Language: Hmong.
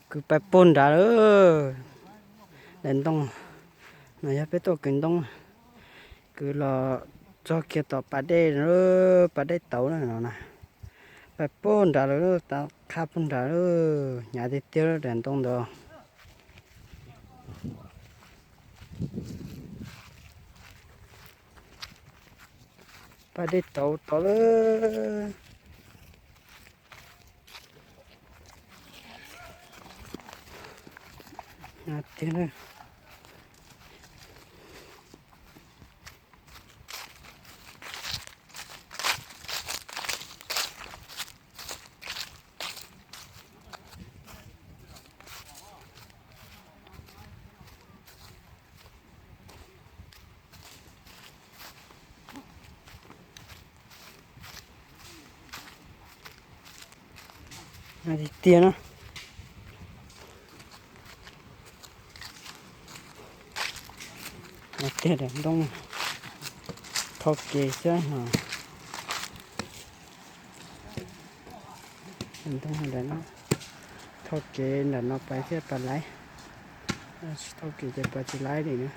Kwv pais puag nrad lawm. Daim ntoo no yog peb tuaj kwv ntoo, kwv los txog kiag tom pas dej, pas dej tauv na no na. Pais puag nrad lawm, tas qha puag nrad lawm, hnyav tiag tiag daim ntoo ntawd. Pas dej tauv tod lawm. Hnyav tiag na. Tiag tiag na. Tiag daim ntoo thau kev xwb no. Ntoo thau kev ntawm no pais thiaj pais laib. Tsis thau kev ces pais tsis laib li na.